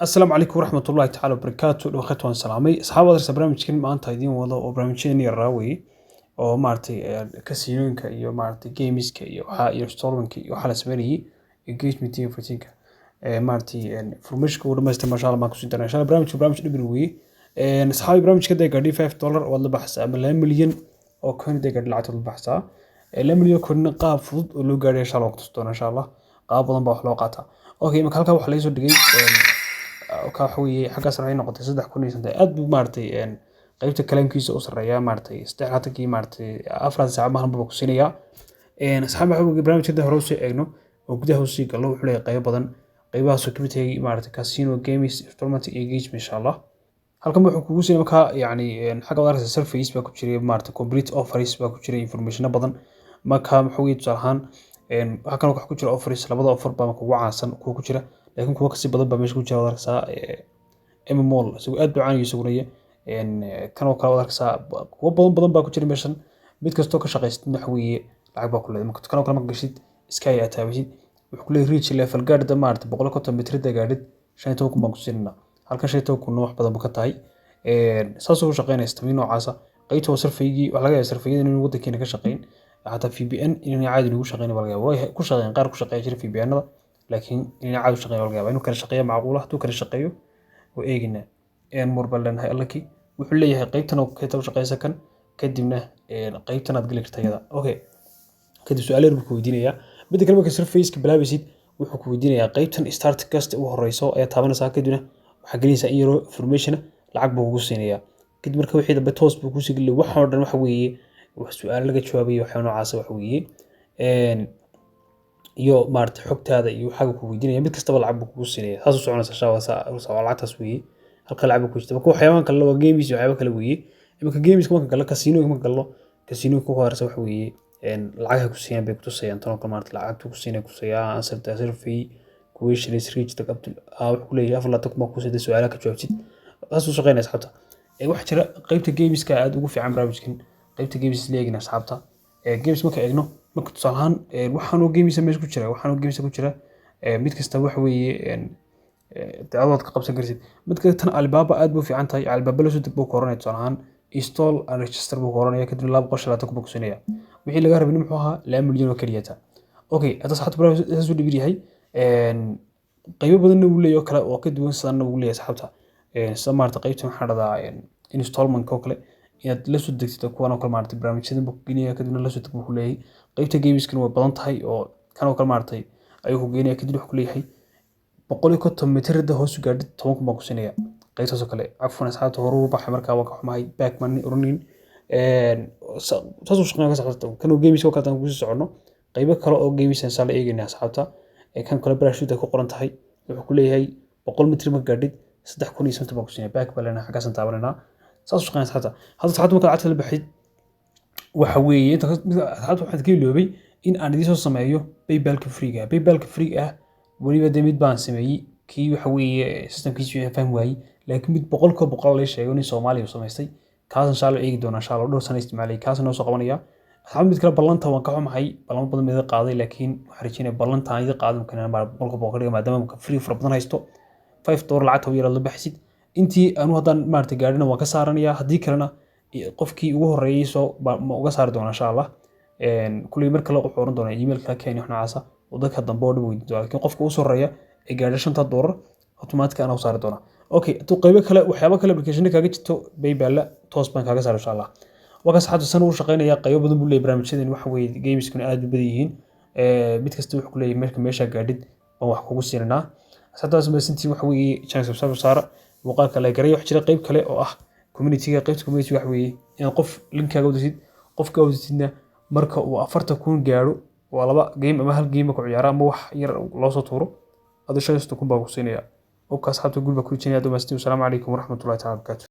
Asalaamu calaykum waraxmatullaahi tacaala wabarakaatu. Dhawaqeed waan salaamay asxaab adarsa. Barnaamijkan maanta idiin wado oo barnaamijyadeen yaraa weeye oo maaragtay kasiinooyinka iyo maaragtay gameska iyo waxa iyo installmentka iyo waxa la sameynayay, engagement iyo everything, maaragtay informationka ugu dhamaystir, masha Allah, baan kusin doonaa insha Allah. Barnaamijka barnaamij dhibir weeye, asxaabi. Barnaamijka hadday gaadhi $5 waad la baxsaa ama 2 milyan oo coin hadday gaadhi lacagta waad la baxsaa. 2 milyan oo coin qaab fudud oo loo gaadhay insha Allah waan kutusi doonaa insha Allah. Qaab badan baa wax loo qaataa. Okay, imika halkaa waxa laga soo dhigay ka waxa weeye xaggaas waxay noqotay 3005. Aad buu maaragtay qaybta kalaamkiisa u sarreeyaa, maaragtay 83-kii, maaragtay 4 saac maahan buu ku siinayaa. Asxaab, waxa weeye barnaamijka hadda hore usii eegno oo gudaha usii gallo, wuxuu leeyahay qaybo badan, qaybahaasoo kamid yahay maaragtay casino, games, installment iyo engagement insha Allah. Halkan wuxuu kugu siinaya markaa, yacni, xagga waad arkaysa surveys baa ku jiray, maaragtay complete offers baa ku jiray, informationo badan. Marka waxa weeye tusaale ahaan waxaa kaloo wax ku jira offers. Labada offer baa kugu caansan kuwa ku jira, laakiin kuwa kasii badan baa meesha ku jira, waad arkaysaa. Mmall isagu aad buu caan isaguna. Kan oo kale waad arkaysaa, kuwo badan badan baa ku jira meeshan. Mid kastoo ka shaqaystid waxa weeye lacag baa ku leedahay. Marka kan oo kale marka gashid, sky aad taabatid, wuxuu ku leeyahay reach level gaadhida, maaragtay 150 mitirada gaadhid, 15,000 baan ku siinanaa. Halkan 15,000 wax badan buu ka tahay. Saasuu u shaqeynaya sistamyo noocaasa. Qaybta waa surveygii. Waxaa laga yaabaa surveyada inuu waddankeena ka shaqeyn, xataa VPN inay caadi nagu shaqeyn baa laga yaabaa. Way ku shaqeeyaan, qaar ku shaqeeya jira VPN-ada, laakiin inay caadi u shaqeyn baa laga yaabaa. Inuu kala shaqeeyo macquul ah. Hadduu kala shaqeeyo waa eeginaa. More baan leenahay. Allaki wuxuu leeyahay qaybtan oo keta u shaqeysa kan, kadibna qaybtan aad geli karta iyada. Okay, kadib su'aal yar buu ku weydiinayaa. Midda kale, marka surveyska bilaabaysid, wuxuu ku weydiinayaa qaybtan start kasta ugu horeyso ayaa taabanaysaa. Kadibna waxaa gelinaysaa in yaroo information, lacag buu kugu siinayaa. Kadib marka wixii dambe toos buu kusii geliyay. Waxaan oo dhan waxa weeye wax su'aalo laga jawaabayo, waxyaa noocaasa waxa weeye iyo maaragtay xogtaada iyo waxaaga ku weydiinaya. Mid kastaba lacag buu kugu siinaya. Saas u soconaysa waa lacagtaas weeye. Halka lacag buu ku jirta. Marka waxyaabahan kale waa games iyo waxyaabo kale weeye. Iminka games marka gallo, casino marka gallo, casino ku horeysa waxa weeye lacagaha ku siiyaan bay kutusayaan. Tan oo kale maaragtay lacagta ku siinaya kutusayaa. Answer the survey questions, reach the up to wuxuu ku leeyahay 24,000 baa ku siiyay su'aalaha ka jawaabtid. Saas u shaqeynaya asxaabta. Waxaa jira qaybta gameska aad ugu fiican barnaamijkan. Qaybta games la eegna asxaabta. Games marka eegno, marka tusaale ahaan waxaanoo games meesha ku jira, waxaanoo games ku jira. Mid kasta waxa weeye dee adood ka qabsan kartid. Mid kale tan Alibaba aad buu fiican tahay. Alibaba la soo deg buu ku oranaya. Tusaale ahaan install and register buu ku oranaya. Kadibna 250,000 buu ku siinaya. Wixii laga rabay muxuu ahaa? 2 milyan oo keliyata. Okay, hadda asxaabta barnaamij saas u dhibir yahay. Qaybo badanna wuu leeyahay oo kale oo ka duwan sidanna wuu leeyahay asxaabta. Sida maaragtay qaybtan waxaa dhahdaa installment oo kale inaad la soo degtid kuwan oo kale, maaragtay barnaamijyadan buu ku geenaya, kadibna la soo deg buu ku leeyahay. Qaybta gameskana way badan tahay oo kan oo kale maaragtay ayuu ku geenaya. Kadib wuxuu ku leeyahay 150 mitirada hoos u gaadhid, 10,000 baan ku siinaya. Qaybtaas oo kale, cafwan asxaabta, hore u baxay. Markaa waan ka xumahay, back maan oranin. Saas u shaqeynaya ka asxaabta. Kan oo games oo kale aan kusii soconno, qaybo kale oo games aan saa la eegayna asxaabta. Kan kale parachute ku qoran tahay, wuxuu ku leeyahay 100 mitir ma gaadhid, 3050 baan ku siinaya. Back baa leenahay, xaggaasaan taabanayna. Saas u shaqeynaya asxaabta. Hadda asxaabta markaad lacagta la baxid waxa weeye inta asxaabta waxaan ka iloobay in aan idiin soo sameeyo PayPalka free-ga ah. PayPalka free ah weliba dee mid baan sameeyey, kii waxa weeye systemkiisu aan fahmi waayey, laakiin mid 100% laga sheego nin Soomaaliya uu samaystay, kaas insha Allah eegi doonaa insha Allah. Dhowr sano isticmaalay, kaas noo soo qabanaya asxaab. Mid kale ballanta waan ka xumahay, ballamo badan baan idin qaaday, laakiin waxaan rajeynaya ballanta aan idin qaaday markaan 100% ka dhiga, maadaama free fara badan haysto. $5 lacagta u yaraad la baxsid. Intii anu haddaan maaragtay gaadhina waan ka saaranayaa, haddii kalena qofkii ugu horreeyay soo ma uga saari doonaa insha Allah. Kulley mar kale wuxuu oran doonaa emailka keeni, wax noocaasa oo dadka dambe oo dhan weydiin doona, laakiin qofka ugu sarreeya ee gaadha $5 automatic anaa u saari doonaa. Okay, hadduu qaybo kale, waxyaabo kale, application kaaga jirto PayPal toos baan kaaga saari insha Allah. Waa kaas xataa san uu shaqeynaya. Qaybo badan buu leeyahay barnaamijyadan. Waxa weeye gameskuna aad u badan yihiin. Mid kasta wuxuu ku leeyahay marka meesha gaadhid baan wax kugu siinanaa. Asxaabtaas mahadsantiin. Waxa weeye channel subscribe saara, muuqaalka la garay. Waxa jira qayb kale oo ah community-ga. Qaybta community waxa weeye inaad qof linkaaga wadasid. Qofka wadatidna marka uu 40,000 gaadho, waa laba game ama hal game ku ciyaara ama wax yar loo soo tuuro, adu 35,000 baa ku siinaya. Okay asxaabta, guul baa ku rajeenaya. Mahadsantiin. Wasalaamu calaykum waraxmatullahi taala wabarakaatu.